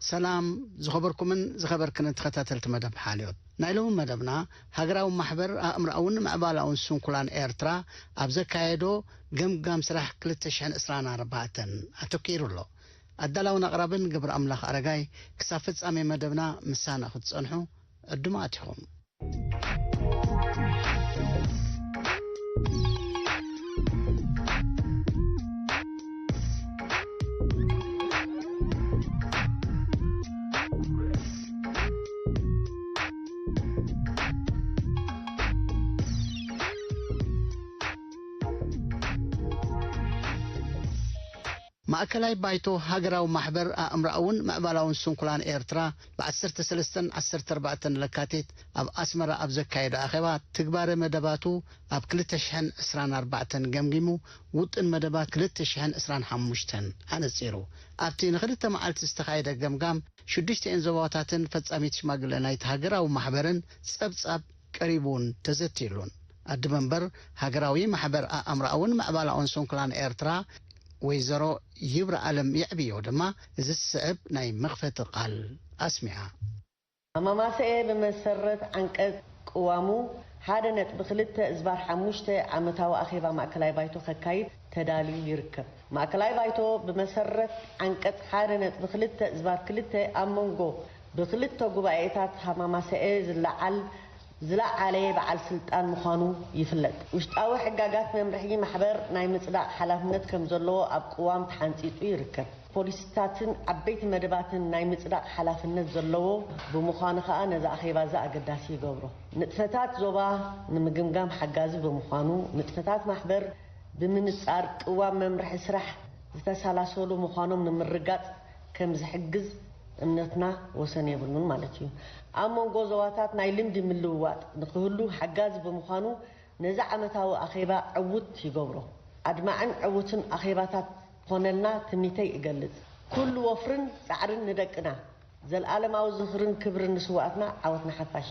ሰላም ዝኸበርኩምን ዝኸበርክንን ተኸታተልቲ መደብ ሓልዮት። ናይ ሎሚ መደብና ሃገራዊ ማሕበር ኣእምሮኣውን ምዕባላውን ስንኩላን ኤርትራ ኣብ ዘካየዶ ገምጋም ስራሕ ክልተ ሽሕን ዕስራን ኣርባዕተን ኣተኲሩ ኣሎ። ኣዳላውን ኣቕራብን ገብረ ኣምላኽ ኣረጋይ። ክሳብ ፍጻሜ መደብና ምሳና ክትጸንሑ ዕዱማት ኢኹም። ማእከላይ ባይቶ ሃገራዊ ማሕበር ኣእምሮኣውን ምዕባላውን ስንኩላን ኤርትራ ብ ዓሰርተ ሰለስተን ዓሰርተ ኣርባዕተን ለካቲት ኣብ ኣስመራ ኣብ ዘካየዶ ኣኼባ ትግባረ መደባቱ ኣብ ክልተ ሽሕን ዕስራን ኣርባዕተን ገምጊሙ፣ ውጥን መደባት ክልተ ሽሕን ዕስራን ሓሙሽተን ኣነጺሩ። ኣብቲ ንኽልተ መዓልቲ ዝተኻየደ ገምጋም፣ ሽዱሽተኤን ዞባታትን ፈጻሚት ሽማግለ ናይቲ ሃገራዊ ማሕበርን ጸብጻብ ቀሪቡን ተዘትዩሉን። ኣዲ መንበር ሃገራዊ ማሕበር ኣእምሮኣውን ምዕባላውን ስንኩላን ኤርትራ ወይዘሮ ይብረ ኣለም የዕብዮ ድማ እዚ ዝስዕብ ናይ መኽፈቲ ቃል ኣስሚዓ። ኣማማሰኤ ብመሰረት ዓንቀጽ ቅዋሙ ሓደ ነጥቢ ክልተ እዝባር ሓሙሽተ ዓመታዊ ኣኼባ ማእከላይ ባይቶ ከካይድ ተዳልዩ ይርከብ። ማእከላይ ባይቶ ብመሰረት ዓንቀጽ ሓደ ነጥቢ ክልተ እዝባር ክልተ ኣብ መንጎ ብክልተ ጉባኤታት ሃማማሰኤ ዝለዓል ዝለዓለ በዓል ስልጣን ምዃኑ ይፍለጥ። ውሽጣዊ ሕጋጋት መምርሒ ማሕበር ናይ ምጽዳቕ ሓላፍነት ከም ዘለዎ ኣብ ቅዋም ተሓንጺጹ ይርከብ። ፖሊሲታትን ዓበይቲ መደባትን ናይ ምጽዳቕ ሓላፍነት ዘለዎ ብምዃኑ ከኣ ነዚ ኣኼባ እዚ ኣገዳሲ ይገብሮ። ንጥፈታት ዞባ ንምግምጋም ሓጋዚ ብምዃኑ፣ ንጥፈታት ማሕበር ብምንጻር ቅዋም መምርሒ ስራሕ ዝተሰላሰሉ ምዃኖም ንምርጋጽ ከም ዝሕግዝ እምነትና ወሰን የብሉን ማለት እዩ። ኣብ መንጎ ዞባታት ናይ ልምዲ ምልውዋጥ ንክህሉ ሓጋዚ ብምዃኑ፣ ነዚ ዓመታዊ ኣኼባ ዕዉት ይገብሮ። ኣድማዕን ዕዉትን ኣኼባታት ክኾነልና ትምኒተይ እገልጽ። ኩሉ ወፍርን ጻዕርን ንደቅና! ዘልኣለማዊ ዝኽርን ክብርን ንስውኣትና! ዓወት ንሓፋሽ!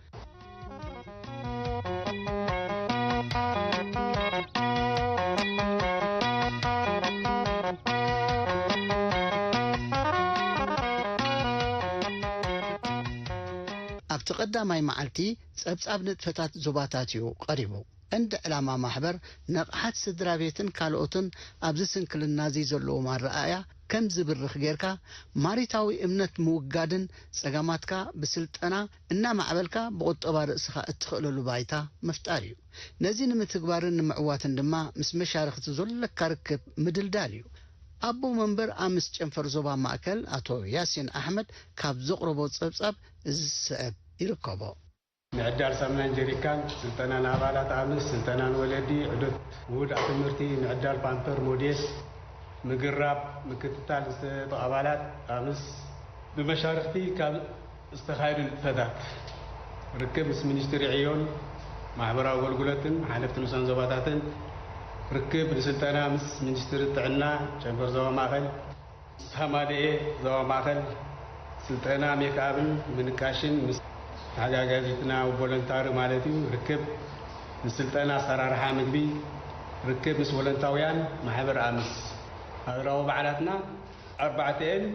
ኣብቲ ቀዳማይ መዓልቲ ጸብጻብ ንጥፈታት ዞባታት እዩ ቀሪቡ። ቀንዲ ዕላማ ማሕበር፣ ንቕሓት ስድራ ቤትን ካልኦትን ኣብዚ ስንክልና እዚ ዘለዎም ኣረኣእያ ከም ዝብርኽ ጌርካ ማሪታዊ እምነት ምውጋድን ጸገማትካ ብስልጠና እናማዕበልካ ብቑጠባ ርእስኻ እትኽእለሉ ባይታ ምፍጣር እዩ። ነዚ ንምትግባርን ንምዕዋትን ድማ ምስ መሻርኽቲ ዘለካ ርክብ ምድልዳል እዩ። ኣቦ መንበር ኣምስ ጨንፈር ዞባ ማእከል ኣቶ ያሲን ኣሕመድ ካብ ዘቕረቦ ጸብጻብ እዚ ዝስዕብ ይርከቦ። ምዕዳል ሳምናን ጀሪካን፣ ስልጠና ንኣባላት ኣምስ፣ ስልጠና ንወለዲ፣ ዕዶት ውሁድ ትምህርቲ፣ ምዕዳል ፓምፐር፣ ሞዴስ፣ ምግራብ፣ ምክትታል ዝተጠ ኣባላት ኣምስ። ብመሻርኽቲ ካብ ዝተኻየዱ ንጥፈታት፣ ርክብ ምስ ሚኒስትሪ ዕዮን ማሕበራዊ ኣገልግሎትን ሓለፍቲ ንኡሳን ዞባታትን፣ ርክብ ንስልጠና ምስ ሚኒስትሪ ጥዕና ጨንፈር ዞባ ማእኸል፣ ምስ ሃማደኤ ዞባ ማእኸል ስልጠና ሜክኣፕን ምንቃሽን ምስ ተሓጋጋዚትና ቮለንታሪ ማለት እዩ። ርክብ ንስልጠና ኣሰራርሓ ምግቢ፣ ርክብ ምስ ቮለንታውያን ማሕበር ኣምስ። ሃገራዊ በዓላትና ኣርባዕተ እየን።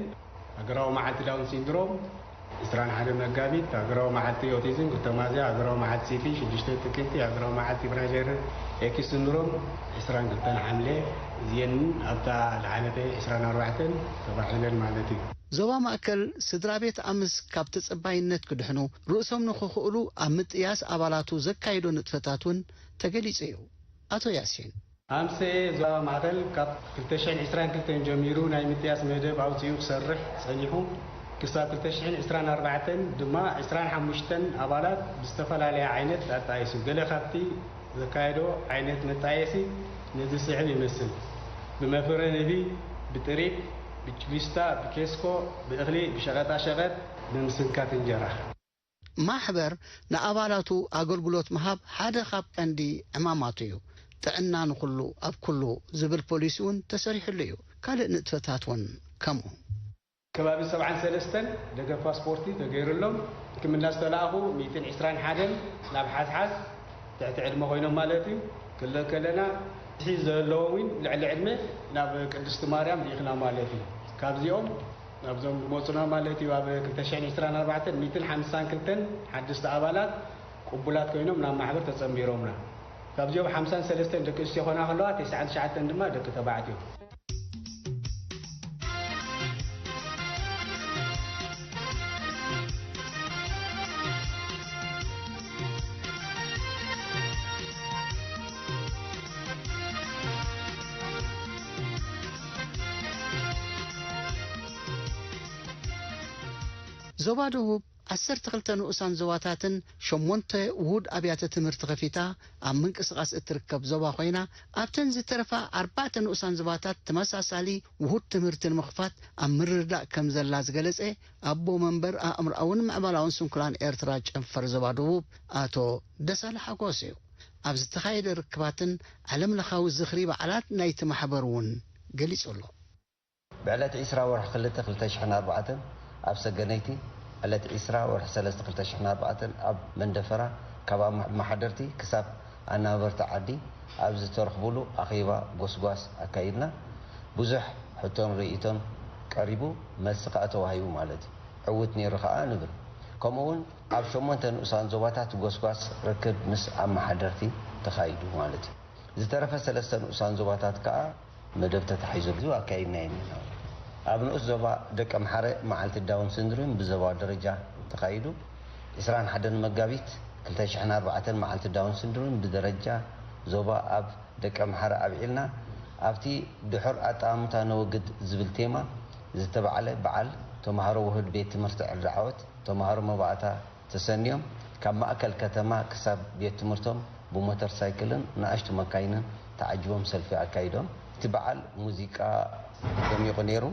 ሃገራዊ መዓልቲ ዳውን ሲንድሮም፣ ዕስራን ሓደ መጋቢት፣ ሃገራዊ መዓልቲ ኦቲዝም፣ ክልተ ሚያዝያ፣ ሃገራዊ መዓልቲ ሲፒ፣ ሽዱሽተ ጥቅምቲ፣ ሃገራዊ መዓልቲ ብራጀር ኤክስ ሲንድሮም፣ ዕስራን ክልተን ሓምለ፣ እዚኤን ኣብታ ዝሓለፈ ዕስራን ኣርባዕተን ተባሂለን ማለት እዩ። ዞባ ማእከል ስድራ ቤት ኣምስ ካብ ተጸባይነት ክድሕኑ ርእሶም ንኽኽእሉ ኣብ ምጥያስ ኣባላቱ ዘካየዶ ንጥፈታት እውን ተገሊጹ እዩ። ኣቶ ያሲን። ኣምሰ ዞባ ማእከል ካብ ክልተ ሽሕን ዕስራን ክልተን ጀሚሩ ናይ ምጥያስ መደብ ኣውጺኡ ክሰርሕ ጸኒሑ፣ ክሳብ ክልተ ሽሕን ዕስራን ኣርባዕተን ድማ ዕስራን ሓሙሽተን ኣባላት ብዝተፈላለየ ዓይነት ኣጣይሱ። ገለ ካብቲ ዘካየዶ ዓይነት መጣየሲ ነዚ ዝስዕብ ይመስል። ብመፍረ ንህቢ፣ ብጥሪት፣ ብችሊስታ፣ ብኬስኮ፣ ብእኽሊ፣ ብሸቐጣሸቐጥ፣ ብምስንካት እንጀራ። ማሕበር ንኣባላቱ ኣገልግሎት ምሃብ ሓደ ካብ ቀንዲ ዕማማቱ እዩ። ጥዕና ንኹሉ ኣብ ኩሉ ዝብል ፖሊሲ እውን ተሰሪሕሉ እዩ። ካልእ ንጥፈታት እውን ከምኡ። ከባቢ ሰብዓን ሰለስተን ደገፍ ፓስፖርቲ ተገይሩሎም ሕክምና ዝተላእኹ ሚእትን ዕስራን ሓደን ናብ ሓዝሓዝ ትሕቲ ዕድመ ኮይኖም ማለት እዩ። ክልእ ከለና እዚ ዘለዎም እውን ልዕሊ ዕድመ ናብ ቅድስቲ ማርያም ልኢኽና ማለት እዩ። ካብዚኦም ኣብዞም ዝመፁና ማለት እዩ፣ ኣብ ክልተ ሽሕን ዕስራን ኣርባዕተን ሚእትን ሓምሳን ክልተን ሓደሽቲ ኣባላት ቅቡላት ኮይኖም ናብ ማሕበር ተፀንቢሮምና። ካብዚኦም ሓምሳን ሰለስተን ደቂ ኣንስትዮ ኮና ከለዋ፣ ተስዓን ትሽዓተን ድማ ደቂ ተባዕትዮ። ዞባ ደቡብ ዓሰርተ ክልተ ንኡሳን ዞባታትን ሸሞንተ ውሁድ ኣብያተ ትምህርቲ ከፊታ ኣብ ምንቅስቓስ እትርከብ ዞባ ኮይና፣ ኣብተን ዝተረፋ ኣርባዕተ ንኡሳን ዞባታት ተመሳሳሊ ውሁድ ትምህርቲ ንምኽፋት ኣብ ምርድዳእ ከም ዘላ ዝገለጸ ኣቦ መንበር ኣእምሮኣውን ምዕባላውን ስንኩላን ኤርትራ ጨንፈር ዞባ ደቡብ ኣቶ ደሳለ ሓጎስ እዩ። ኣብ ዝተኻየደ ርክባትን ዓለም ለኻዊ ዝኽሪ በዓላት ናይቲ ማሕበር እውን ገሊጹ ኣሎ። ብዕለት ዕስራ ወርሒ ክልተ ክልተ ሽሕን ኣርባዕተን ኣብ ሰገነይቲ፣ ዕለት ዕስራ ወርሒ ሰለስተ ክልተ ሽሕን ኣርባዕተን ኣብ መንደፈራ፣ ካብ ኣመሓደርቲ ክሳብ ኣናበርቲ ዓዲ ኣብ ዝተረኽቡሉ ኣኼባ ጎስጓስ ኣካይድና። ብዙሕ ሕቶን ርእይቶን ቀሪቡ፣ መልሲ ከኣ ተዋሂቡ ማለት እዩ። ዕዉት ነይሩ ከኣ ንብል። ከምኡውን ኣብ ሸሞንተ ንኡሳን ዞባታት ጎስጓስ ርክብ ምስ ኣመሓደርቲ ተኻይዱ ማለት እዩ። ዝተረፈ ሰለስተ ንኡሳን ዞባታት ከኣ መደብ ተታሒዙ ኣካይድናዮ ኢና። ኣብ ንኡስ ዞባ ደቀምሓረ መዓልቲ ዳውን ሲንድሮም ብዞባ ደረጃ ተኻይዱ። ዕስራን ሓደን መጋቢት ክልተ ሽሕን ኣርባዕተን መዓልቲ ዳውን ሲንድሮም ብደረጃ ዞባ ኣብ ደቀምሓረ ኣብዒልና። ኣብቲ ድሑር ኣጠማምታ ነወግድ ዝብል ቴማ ዝተባዕለ በዓል፣ ተምሃሮ ውሁድ ቤት ትምህርቲ ዕርዲ ዓወት፣ ተምሃሮ መባእታ ተሰንዮም፣ ካብ ማእከል ከተማ ክሳብ ቤት ትምህርቶም ብሞተር ሳይክልን ንኣሽቱ መካይንን ተዓጂቦም ሰልፊ ኣካይዶም። እቲ በዓል ሙዚቃ ደሚቑ ነይሩ።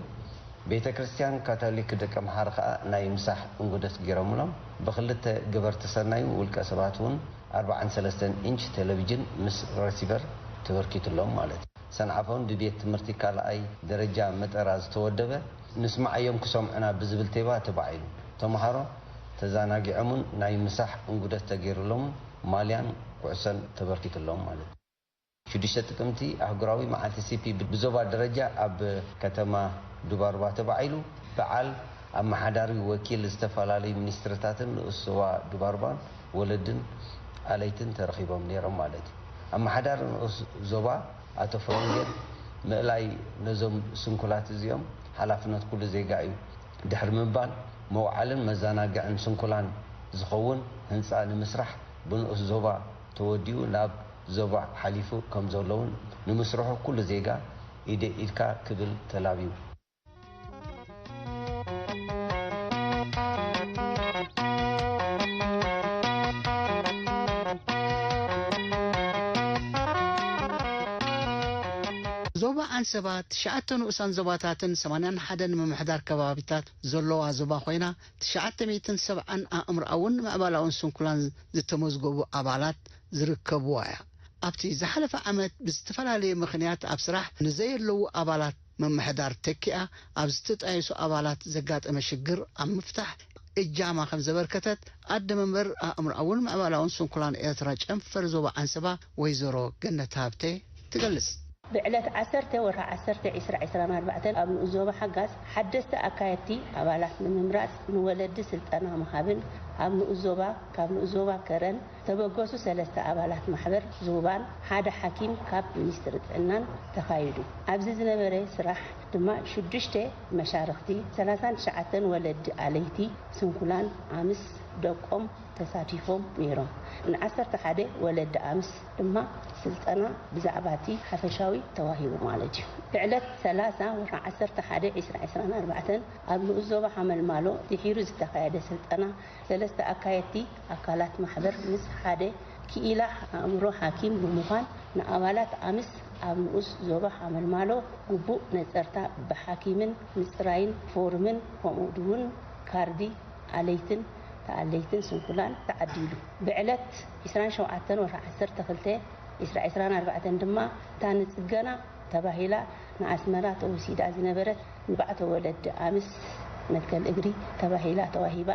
ቤተ ክርስቲያን ካቶሊክ ደቀምሓረ ከኣ ናይ ምሳሕ እንጉደት ገይሮምሎም። ብክልተ ገበርቲ ሰናይ ውልቀ ሰባት እውን ኣርባዓን ሰለስተን ኢንች ቴሌቪዥን ምስ ረሲቨር ተበርኪቱሎም ማለት እዩ። ሰንዓፈ እውን ብቤት ትምህርቲ ካልኣይ ደረጃ መጠራ ዝተወደበ፣ "ንስምዓዮም ክሰምዑና" ብዝብል ቴማ ተባዒሉ። ተምሃሮ ተዘናጊዖምን ናይ ምሳሕ እንጉደት ተገይሩሎምን ማልያን ኩዕሶን ተበርኪቱሎም ማለት እዩ። ሽዱሽተ ጥቅምቲ ኣህጉራዊ መዓልቲ ሲፒ ብዞባ ደረጃ ኣብ ከተማ ዱባርባ ተባዒሉ። በዓል ኣመሓዳሪ፣ ወኪል ዝተፈላለዩ ሚኒስትርታትን ንኡስ ዞባ ዱባርባን ወለድን ኣለይትን ተረኺቦም ነይሮም ማለት እዩ። ኣመሓዳሪ ንኡስ ዞባ ኣቶ ፍረንጌል፣ ምእላይ ነዞም ስንኩላት እዚኦም ሓላፍነት ኩሉ ዜጋ እዩ ድሕሪ ምባል፣ መውዓልን መዘናግዕን ስንኩላን ዝኸውን ህንፃ ንምስራሕ ብንኡስ ዞባ ተወዲኡ ናብ ዞባ ሓሊፉ ከም ዘለውን፣ ንምስርሑ ኩሉ ዜጋ ኢደ ኢድካ ክብል ተላብዩ። ዞባ ዓንሰባ ትሽዓተ ንኡሳን ዞባታትን ሰማንያን ሓደን ምምሕዳር ከባቢታት ዘለዋ ዞባ ኮይና፣ ትሽዓተ ሚእትን ሰብዓን ኣእምሮኣውን ምዕባላውን ስንኩላን ዝተመዝገቡ ኣባላት ዝርከብዋ እያ። ኣብቲ ዝሓለፈ ዓመት ብዝተፈላለየ ምኽንያት ኣብ ስራሕ ንዘየለዉ ኣባላት ምምሕዳር ተኪኣ ኣብ ዝተጣየሱ ኣባላት ዘጋጠመ ሽግር ኣብ ምፍታሕ እጃማ ከም ዘበርከተት ኣደ መንበር ኣእምሮኣውን ምዕባላውን ስንኩላን ኤርትራ ጨንፈር ዞባ ዓንሰባ ወይዘሮ ገነት ሃብተ ትገልጽ። ብዕለት ዓሰርተ ወርሒ ዓሰርተ ዕስራ ዕስራን ኣርባዕተን ኣብ ንኡስ ዞባ ሓጋዝ ሓደስቲ ኣካየድቲ ኣባላት ንምምራጽ ንወለዲ ስልጠና ምሃብን ኣብ ንኡስ ዞባ፣ ካብ ንኡስ ዞባ ከረን ዝተበገሱ ሰለስተ ኣባላት ማሕበር ዞባን ሓደ ሓኪም ካብ ሚኒስትሪ ጥዕናን ተኻይዱ። ኣብዚ ዝነበረ ስራሕ ድማ ሽዱሽተ መሻርኽቲ፣ ሰላሳን ትሽዓተን ወለዲ ኣለይቲ ስንኩላን ኣምስ ደቆም ተሳቲፎም ነይሮም። ንዓሰርተ ሓደ ወለዲ ኣምስ ድማ ስልጠና ብዛዕባ እቲ ሓፈሻዊ ተዋሂቡ ማለት እዩ። ብዕለት ሰላሳ ወርሒ ዓሰርተ ሓደ ዕስራ ዕስራን ኣርባዕተን ኣብ ንኡስ ዞባ ሓመልማሎ ድሒሩ ዝተኻየደ ስልጠና ሰለስተ ኣካየድቲ ኣካላት ማሕበር ምስ ሓደ ክኢላ ኣእምሮ ሓኪም ብምዃን ንኣባላት ኣምስ ኣብ ንኡስ ዞባ ሓመልማሎ ግቡእ ነጸርታ ብሓኪምን ምጽራይን ፎርምን ከምኡ እውን ካርዲ ኣለይትን ተኣለይትን ስንኩላን ተዓዲሉ። ብዕለት ዕስራን ሸውዓተን ወርሒ ዓሰርተ ክልተ ዕስራ ዕስራን ኣርባዕተን ድማ እታ ንጽገና ተባሂላ ንኣስመራ ተወሲዳ ዝነበረት ንባዕቶ ወለዲ ኣምስ መትከል እግሪ ተባሂላ ተዋሂባ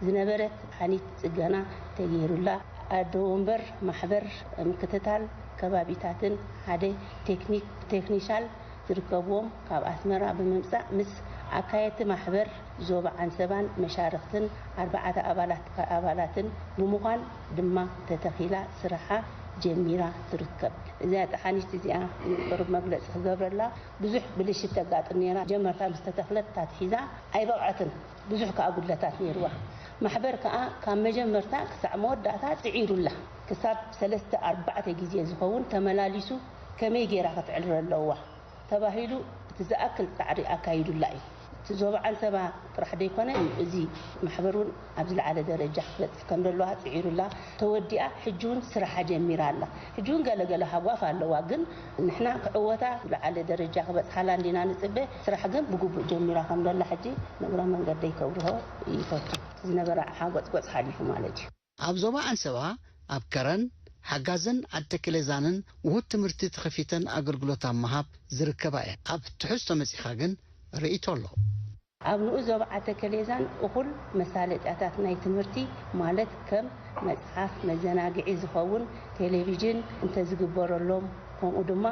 ዝነበረት ሓኒት ጽገና ተገይሩላ። ኣደ ወንበር ማሕበር ምክትታል ከባቢታትን ሓደ ቴክኒክ፣ ቴክኒሻል ዝርከብዎም ካብ ኣስመራ ብምምጻእ ምስ ኣካየድቲ ማሕበር ዞባ ዓንሰባን መሻርኽትን ኣርባዕተ ኣባላት ኣባላትን ብምዃን ድማ ተተኺላ ስራሓ ጀሚራ ትርከብ። እዚኣ ጠሓኒት እዚኣ ቁሩብ መግለፂ ክገብረላ፣ ብዙሕ ብልሽት ተጋጥም ነይራ። ጀመርታ ምስ ተተኽለት ኣትሒዛ ኣይበቕዐትን፣ ብዙሕ ከኣ ጉድለታት ነይርዋ። ማሕበር ከኣ ካብ መጀመርታ ክሳዕ መወዳእታ ጽዒሩላ። ክሳብ ሰለስተ ኣርባዕተ ግዜ ዝኸውን ተመላሊሱ ከመይ ገይራ ክትዕልር ኣለዋ ተባሂሉ እቲ ዝኣክል ጻዕሪ ኣካይዱላ እዩ። እቲ ዞባ ዓንሰባ ጥራሕ ደይኮነ፣ እዚ ማሕበር እውን ኣብ ዝለዓለ ደረጃ ክትበጽሕ ከም ዘለዋ ጽዒሩላ፣ ተወዲኣ፣ ሕጂ እውን ስራሓ ጀሚራ ኣላ። ሕጂ እውን ገለገለ ሃጓፍ ኣለዋ፣ ግን ንሕና ክዕወታ ዝለዓለ ደረጃ ክበጽሓላ እንዲና ንጽበ። ስራሕ ግን ብግቡእ ጀሚራ ከም ዘላ ሕጂ ንእግረ መንገደይ ከብርሆ ይፈቱ። ዝነበረ ሓጎጽጎጽ ሓሊፉ ማለት እዩ። ኣብ ዞባ ዓንሰባ፣ ኣብ ከረን፣ ሓጋዘን ዓዲ ተክሌዛንን ውሁድ ትምህርቲ ተኸፊተን ኣገልግሎት ኣብ ምሃብ ዝርከባ እየን። ኣብ ትሕዝቶ መጺኻ ግን ርእይቶ ኣሎ። ኣብ ንኡስ ዞባ ዓዲ ተክሌዛን እኹል መሳለጥያታት ናይ ትምህርቲ፣ ማለት ከም መጽሓፍ፣ መዘናግዒ ዝኸውን ቴሌቪዥን እንተዝግበረሎም፣ ከምኡ ድማ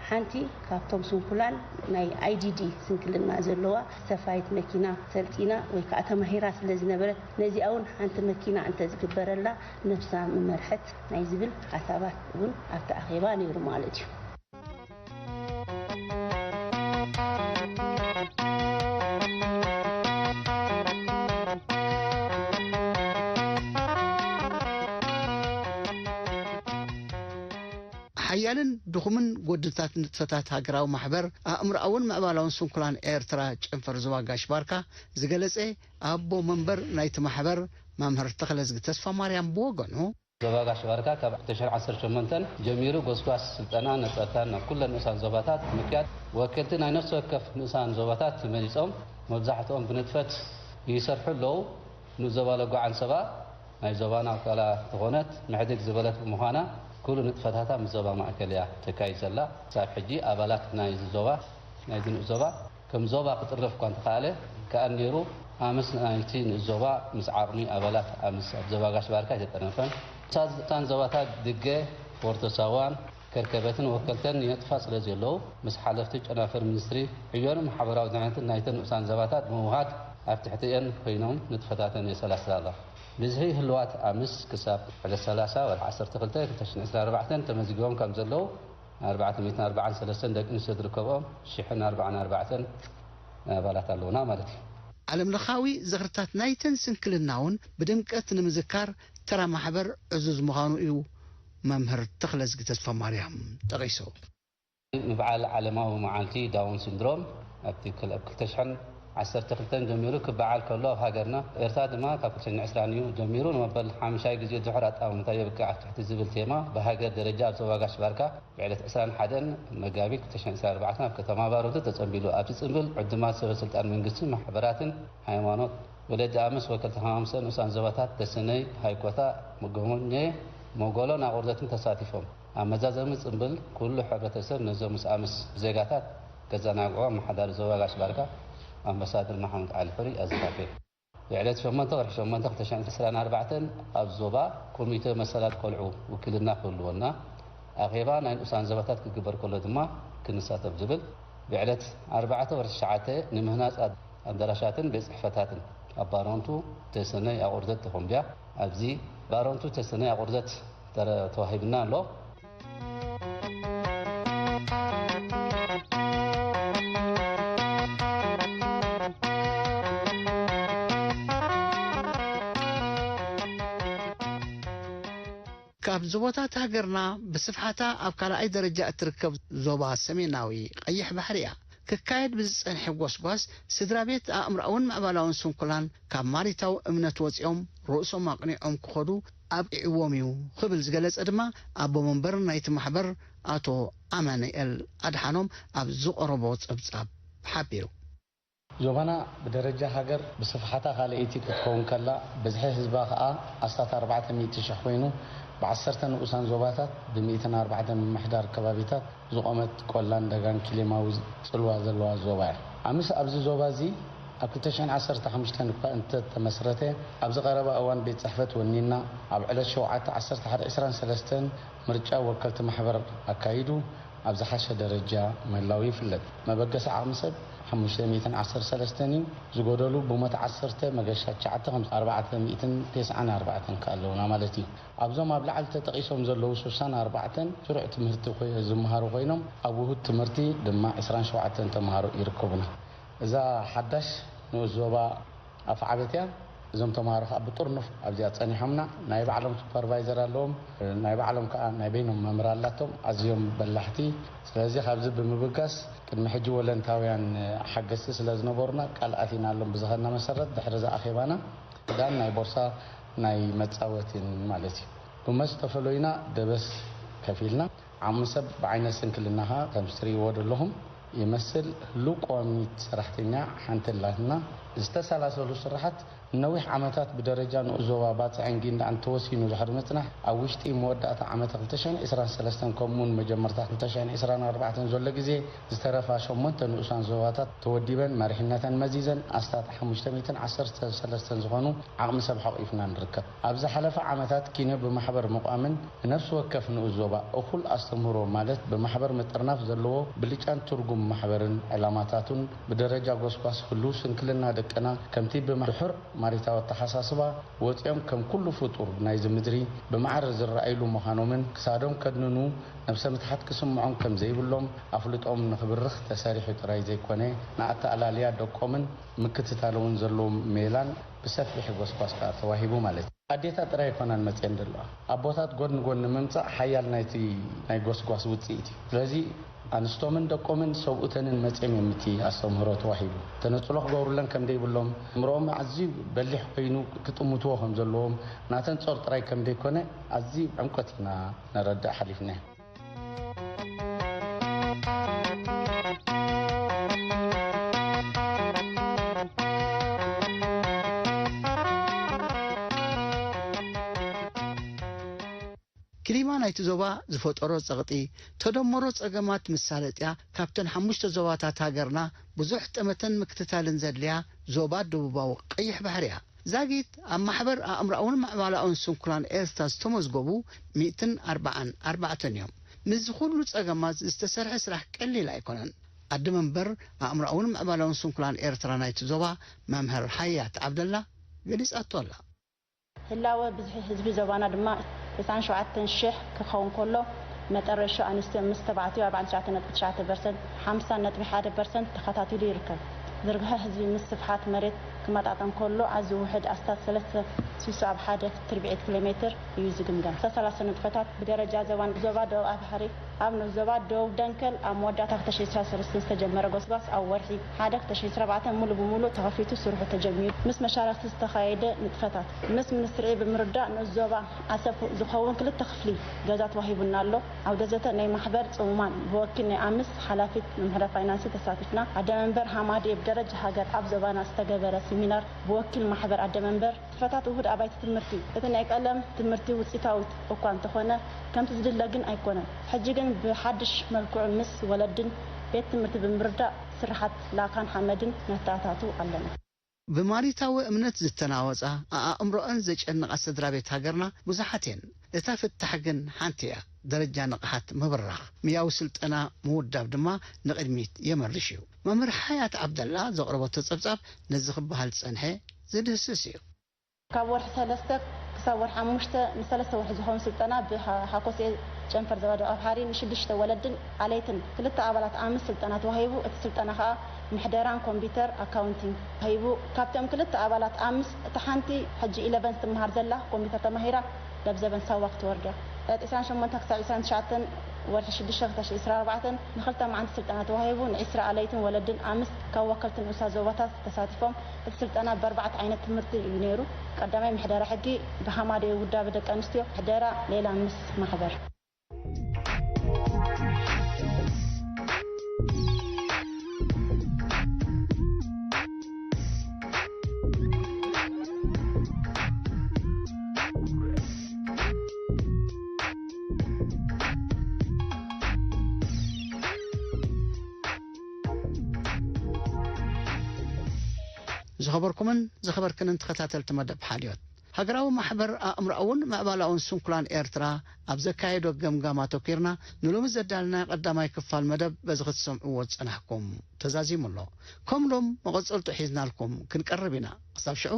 ሓንቲ ካብቶም ስንኩላን ናይ ኣይ ዲ ዲ ስንክልና ዘለዋ ሰፋይት መኪና ሰልጢና ወይ ከዓ ተማሂራ ስለ ዝነበረት፣ ነዚኣ እውን ሓንቲ መኪና እንተዝግበረላ ነብሳ ምመርሐት ናይ ዝብል ሓሳባት እውን ኣብቲ ኣኼባ ነይሩ ማለት እዩ። ሓያልን ድኹምን ጎድንታት ንጥፈታት ሃገራዊ ማሕበር ኣእምሮኣውን ምዕባላውን ስንኩላን ኤርትራ ጨንፈር ዞባ ጋሽ ባርካ ዝገለጸ ኣቦ መንበር ናይቲ ማሕበር መምህር ተኽለዝጊ ተስፋ ማርያም ብወገኑ፣ ዞባ ጋሽ ባርካ ካብ ክልተ ሽሕን ዓሰርተ ሸሞንተን ጀሚሩ ጎስጓስ ስልጠና ነጸርታን ናብ ኩለን ንኡሳን ዞባታት ምክያድ፣ ወከልቲ ናይ ነፍሲ ወከፍ ንኡሳን ዞባታት ተመሪጾም፣ መብዛሕትኦም ብንጥፈት ይሰርሑ ኣለዉ። ንዞባ ለጎ ዓንሰባ ናይ ዞባና ኣካላ ዝኾነት ምሕድግ ዝበለት ብምዃና፣ ኩሉ ንጥፈታታ ምስ ዞባ ማእከል እያ ተካይድ ዘላ። ክሳብ ሕጂ ኣባላት ናይዚ ዞባ፣ ናይዚ ንኡስ ዞባ፣ ከም ዞባ ክጥርነፍ እኳ እንተኸኣለ፣ ከኣ ነይሩ፣ ኣምስ ናይቲ ንኡስ ዞባ ምስ ዓቕሚ ኣባላት ኣምስ ኣብ ዞባ ጋሽ ባርካ ኣይተጠርነፈን። ንኡሳን ዞባታት ድገ፣ ፎርቶ ሳዋን፣ ከርከበትን ወከልተን ይነጥፋ ስለ ዘለዉ፣ ምስ ሓለፍቲ ጨናፍር ሚኒስትሪ ዕዮን ማሕበራዊ ድሕነትን ናይተን ንኡሳን ዞባታት ብምውሃድ ኣብ ትሕቲኤን ኮይኖም ንጥፈታተን የሰላስላ ኣለዋ። ብዝሒ ህልዋት ኣምስ ክሳብ ዕለት ሰላሳ ወርሒ ዓሰርተ ክልተ ክልተ ሽሕን ዕስራን ኣርባዕተን ተመዝጊቦም ከም ዘለዉ፣ ኣርባዕተ ሚእትን ኣርባዓን ሰለስተን ደቂ ኣንስትዮ ዝርከብኦም ሽሕን ኣርባዓን ኣርባዕተን ኣባላት ኣለዉና ማለት እዩ። ዓለምለኻዊ ዝኽርታት ናይተን ስንክልና እውን ብድምቀት ንምዝካር ተራ ማሕበር ዕዙዝ ምዃኑ እዩ መምህር ተኽለዝጊ ተስፋ ማርያም ጠቒሱ። ምብዓል ዓለማዊ መዓልቲ ዳውን ሲንድሮም ኣብቲ ክል-፣ ኣብ ክልተ ሽሕን ዓሰርተ ክልተን ጀሚሩ ክበዓል ከሎ፣ ኣብ ሃገርና ኤርትራ ድማ ካብ ክልተ ሽሕን ዕስራን እዩ ጀሚሩ ንመበል ሓምሻይ ግዜ ድሑር ኣጠማምታ የብቅዕ ኣብ ትሕቲ ዝብል ቴማ ብሃገር ደረጃ ኣብ ዞባ ጋሽ ባርካ ብዕለት ዕስራን ሓደን መጋቢት ክልተ ሽሕን ዕስራን ኣርባዕተን ኣብ ከተማ ባረንቱ ተጸንቢሉ። ኣብቲ ጽንብል ዕዱማት ሰበ ስልጣን መንግስትን ማሕበራትን ሃይማኖት፣ ወለዲ ኣምስ፣ ወከልቲ ሃማምሰ ንኡሳን ዞባታት ተሰነይ፣ ሃይኮታ፣ መጎሞኘ፣ ሞጎሎን ኣቑርደትን ተሳቲፎም። ኣብ መዛዘሚ ጽንብል ኩሉ ሕብረተሰብ ነዞም ምስ ኣምስ ዜጋታት ከዘናግዑ ኣመሓዳሪ ዞባ ጋሽ ባርካ ኣምባሳደር መሓመድ ዓሊ ሕሩይ ኣዘኻኺሩ። ብዕለት ሸሞንተ ወርሒ ሸሞንተ ክልተ ሽሕን ዕስራን ኣርባዕተን ኣብ ዞባ ኮሚተ መሰላት ቆልዑ ውክልና ክህልወና፣ ኣኼባ ናይ ንኡሳን ዞባታት ክግበር ከሎ ድማ ክንሳተፍ ዝብል፣ ብዕለት ኣርባዕተ ወርሒ ትሽዓተ ንምህናጽ ኣድ-፣ ኣዳራሻትን ቤት ጽሕፈታትን ኣብ ባረንቱ፣ ተሰነይ፣ ኣቑርደት፣ ተኾምቢያ፣ ኣብዚ ባረንቱ፣ ተሰነይ፣ ኣቑርደት ተረ-፣ ተዋሂብና ኣሎ። ካብ ዞባታት ሃገርና ብስፍሓታ ኣብ ካልኣይ ደረጃ እትርከብ ዞባ ሰሜናዊ ቀይሕ ባሕሪ እያ። ክካየድ ብዝጸንሐ ጎስጓስ፣ ስድራ ቤት ኣእምሮኣውን ምዕባላውን ስንኩላን ካብ ማሪታዊ እምነት ወጺኦም ርእሶም ኣቕኒዖም ክኸዱ ኣብቂዕዎም እዩ ክብል ዝገለጸ ድማ ኣቦ መንበር ናይቲ ማሕበር ኣቶ ኣማኑኤል ኣድሓኖም ኣብ ዝቐረቦ ጸብጻብ ሓቢሩ። ዞባና ብደረጃ ሃገር ብስፍሓታ ካልኣይቲ ክትከውን ከላ፣ ብዝሒ ህዝባ ከኣ ኣስታት ኣርባዕተ ሚእቲ ሽሕ ኮይኑ፣ ብዓሰርተ ንኡሳን ዞባታት፣ ብሚእትን ኣርባዕተን ምምሕዳር ከባቢታት ዝቖመት ቆላን ደጋን ክሊማዊ ጽልዋ ዘለዋ ዞባ እያ። ኣምስ ኣብዚ ዞባ እዚ ኣብ ክልተ ሽሕን ዓሰርተ ሓሙሽተን እኳ እንተተመስረተ፣ ኣብዚ ቀረባ እዋን ቤት ጽሕፈት ወኒና፣ ኣብ ዕለት ሸውዓተ ዓሰርተ ሓደ ዕስራን ሰለስተን ምርጫ ወከልቲ ማሕበር ኣካይዱ ኣብ ዝሓሸ ደረጃ ምህላው ይፍለጥ። መበገሲ ዓቕሚ ሰብ ሓሙሽተ ሚእትን ዓሰርተ ሰለስተን እዩ። ዝጎደሉ ብሞት ዓሰርተ፣ መገሻ ትሽዓተ፣ ከም ኣርባዕተ ሚእትን ተስዓን ኣርባዕተን ከ ኣለውና ማለት እዩ። ኣብዞም ኣብ ላዕሊ ተጠቒሶም ዘለዉ ስሳን ኣርባዕተን ስሩዕ ትምህርቲ ኮይ-፣ ዝመሃሩ ኮይኖም፣ ኣብ ውሁድ ትምህርቲ ድማ ዕስራን ሸውዓተን ተምሃሮ ይርከቡና። እዛ ሓዳሽ ንኡስ ዞባ ኣፍዓበት እያ። እዞም ተምሃሮ ከዓ ብጥርኑፍ ኣብዚኣ ጸኒሖምና። ናይ ባዕሎም ሱፐርቫይዘር ኣለዎም፣ ናይ ባዕሎም ከዓ ናይ በይኖም መምህር ኣላቶም፣ ኣዝዮም በላሕቲ። ስለዚ ካብዚ ብምብጋስ ቅድሚ ሕጂ ወለንታውያን ሓገዝቲ ስለ ዝነበሩና ቃል ኣቲናሎም ብዝኸድና መሰረት ድሕሪ እዚ ኣኼባና ክዳን ናይ ቦርሳ ናይ መጻወቲን ማለት እዩ። ብመስተ ፈሎይና ደበስ ከፊልና ዓቕሚ ሰብ ብዓይነት ስንክልናኻ ከም እትርእይዎ ዘለኹም ይመስል። ህሉው ቀዋሚት ሰራሕተኛ ሓንቲ ኣላትና። ዝተሰላሰሉ ስራሓት ነዊሕ ዓመታት ብደረጃ ንኡስ ዞባ ባጽዕን ጊንዳዕን ተወሲኑ ድሕሪ ምጽናሕ፣ ኣብ ውሽጢ መወዳእታ ዓመተ ክልተ ሽሕን ዕስራን ሰለስተን ከምኡውን መጀመርታ ክልተ ሽሕን ዕስራን ኣርባዕተን ዘሎ ግዜ ዝተረፋ ሸሞንተ ንኡሳን ዞባታት ተወዲበን መሪሕነተን መዚዘን ኣስታት ሓሙሽተ ሚእትን ዓሰርተ ሰለስተን ዝኾኑ ዓቕሚ ሰብ ሓቑፍና ንርከብ። ኣብ ዝሓለፈ ዓመታት ኪኖ ብማሕበር ምቋምን ንነፍሲ ወከፍ ንኡስ ዞባ እኹል ኣስተምህሮ ማለት ብማሕበር ምጥርናፍ ዘለዎ ብልጫን ትርጉም ማሕበርን ዕላማታቱን ብደረጃ ጎስጓስ ህሉው ስንክልና ደቅና ከምቲ ብድሑር ማሪታዊ ኣተሓሳስባ ወጺኦም ከም ኩሉ ፍጡር ናይዚ ምድሪ ብማዕረ ዝረኣይሉ ምዃኖምን ክሳዶም ከድንኑ ነብሰ ምትሓት ክስምዖም ከም ዘይብሎም ኣፍልጦም ንኽብርኽ ተሰሪሑ ጥራይ ዘይኮነ ንኣተኣላልያ ደቆምን ምክትታል እውን ዘለዎም ሜላን ብሰፊሕ ጎስጓስ ከኣ ተዋሂቡ ማለት እዩ። ኣዴታት ጥራይ ኣይኮናን መጽየን ዘለዋ። ኣቦታት ጎድኒ ጎድኒ ምምጻእ ሓያል ናይቲ ናይ ጎስጓስ ውጽኢት እዩ። ስለዚ ኣንስቶምን ደቆምን ሰብኡተንን መጽዮም እዮም እቲ ኣስተምህሮ ተዋሂቡ። ተነጽሎ ክገብሩለን ከም ዘይብሎም፣ እምሮኦም ኣዝዩ በሊሕ ኮይኑ ክጥምትዎ ከም ዘለዎም፣ ናተን ጾር ጥራይ ከም ዘይኮነ ኣዝዩ ዕምቆት ኢና ነረድእ ሓሊፍና። ክሊማ ናይቲ ዞባ ዝፈጠሮ ጸቕጢ፣ ተደመሮ ጸገማት መሳለጥያ ካብተን ሓሙሽተ ዞባታት ሃገርና ብዙሕ ጠመተን ምክትታልን ዘድልያ ዞባ ደቡባዊ ቀይሕ ባሕሪ እያ። ዛጊት ኣብ ማሕበር ኣእምሮኣውን ምዕባላውን ስንኩላን ኤርትራ ዝተመዝገቡ ሚእትን ኣርባዓን ኣርባዕተን እዮም። ምስዚ ኩሉ ጸገማት ዝተሰርሐ ስራሕ ቀሊል ኣይኮነን። ኣደ መንበር ኣእምሮኣውን ምዕባላውን ስንኩላን ኤርትራ ናይቲ ዞባ መምህር ሓያት ዓብደላ ገሊጻቶ ኣላ። ህላወ ብዝሒ ህዝቢ ዞባና ድማ ተስዓን ሸውዓተን ሽሕ ክኸውን ከሎ፣ መጠን ሬሾ ኣንስትዮ ምስ ተባዕትዮ ኣርባዓን ትሽዓተን ነጥቢ ትሽዓተ ፐርሰንት፣ ሓምሳን ነጥቢ ሓደ ፐርሰንት ተኸታቲሉ ይርከብ። ዝርግሐ ህዝቢ ምስ ስፍሓት መሬት ክመጣጠን ከሎ ኣዝዩ ውሑድ፣ ኣስታት ሰለስተ ሲሶ ኣብ ሓደ ትርብዒት ኪሎ ሜትር እዩ ዝግምገም። ዝተሰላሰሉ ንጥፈታት ብደረጃ ዞባን ዞባ ደቡብ ኣፍሓሪ ኣብ ንኡስ ዞባ ደቡብ ደንከል ኣብ መወዳእታ ክልተ ሽሕን ዕስራን ሰለስተን ዝተጀመረ ጎስጓስ ኣብ ወርሒ ሓደ ክልተ ሽሕን ዕስራን ኣርባዕተን ሙሉ ብሙሉ ተኸፊቱ ስርሑ ተጀሚሩ። ምስ መሻርኽቲ ዝተኻየደ ንጥፈታት። ምስ ሚኒስትሪ ብምርዳእ ንኡስ ዞባ ዓሰብ ዝኸውን ክልተ ክፍሊ ገዛ ተዋሂቡና ኣሎ። ዓውደ ዘተ ናይ ማሕበር ጽሙማን ብወኪል ናይ ኣምስ ሓላፊት ምምሕዳር ፋይናንስ ተሳቲፍና። ኣደ መንበር ሃማድኤ ብደረጃ ሃገር ኣብ ዞባና ዝተገበረ ሲሚናር ብወኪል ማሕበር ኣደ መንበር ንጥፈታት ውሁድ ኣባይቲ ትምህርቲ፣ እቲ ናይ ቀለም ትምህርቲ ውጽኢታዊ እኳ እንተኾነ፣ ከምቲ ዝድለ ግን ኣይኮነን። ሕጂ ግን ብሓድሽ መልክዑ ምስ ወለድን ቤት ትምህርቲ ብምርዳእ ስርሓት ላኻን ሓመድን ነተኣታቱ ኣለና። ብማሪታዊ እምነት ዝተናወጻ፣ ኣኣእምሮኣን ዘጨነቓ ስድራ ቤት ሃገርና ብዙሓት እየን። እታ ፍታሕ ግን ሓንቲ እያ። ደረጃ ንቕሓት ምብራኽ፣ ሙያዊ ስልጠና ምውዳብ ድማ ንቕድሚት የመርሽ እዩ። መምህር ሓያት ዓብደላ ዘቕረበቶ ጸብጻብ ነዚ ክበሃል ዝጸንሐ ዝድህስስ እዩ። ካብ ወርሒ ሰለስተ ክሳብ ወርሒ ሓሙሽተ ንሰለስተ ወርሒ ዝኸውን ስልጠና ብሓኮሴ ጨንፈር ዘባዶ ኣብሓሪ ንሽዱሽተ ወለድን ኣለይትን ክልተ ኣባላት ኣምስ ስልጠና ተዋሂቡ። እቲ ስልጠና ከኣ ምሕደራን ኮምፒውተር ኣካውንቲንግ ተዋሂቡ። ካብቶም ክልተ ኣባላት ኣምስ እታ ሓንቲ ሕጂ ኢለቨን ትመሃር ዘላ ኮምፒውተር ተማሂራ ናብ ዘበን ሳዋ ክትወርድ እያ። ዕለት ዕስራን ሸሞንተን ክሳብ ዕስራን ትሽዓተን ወርሒ ሽዱሽተ ክልተ ሽሕን ዕስራን ኣርባዕተን ንኽልተ መዓልቲ ስልጠና ተዋሂቡ። ንዕስራ ኣለይትን ወለድን ኣምስ ካብ ወከልቲ ንኡሳት ዞባታት ተሳቲፎም። እቲ ስልጠና ብኣርባዕተ ዓይነት ትምህርቲ እዩ ነይሩ። ቀዳማይ ምሕደራ ሕጊ፣ ብሃማደኤ ውዳበ ደቂ ኣንስትዮ፣ ምሕደራ ሌላ ምስ ማሕበር። ዝኸበርኩምን ዝኸበርክንን ተኸታተልቲ መደብ ሓልዮት፣ ሃገራዊ ማሕበር ኣእምሮኣውን ምዕባላውን ስንኩላን ኤርትራ ኣብ ዘካየዶ ገምጋም ኣተኲርና፣ ንሎሚ ዘዳለናዮ ቀዳማይ ክፋል መደብ በዚ ክትሰምዕዎ ዝጸናሕኩም ተዛዚሙ ኣሎ። ከም ሎም መቐጸልቱ ሒዝናልኩም ክንቀርብ ኢና። ክሳብ ሽዑ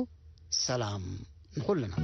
ሰላም ንኹልና።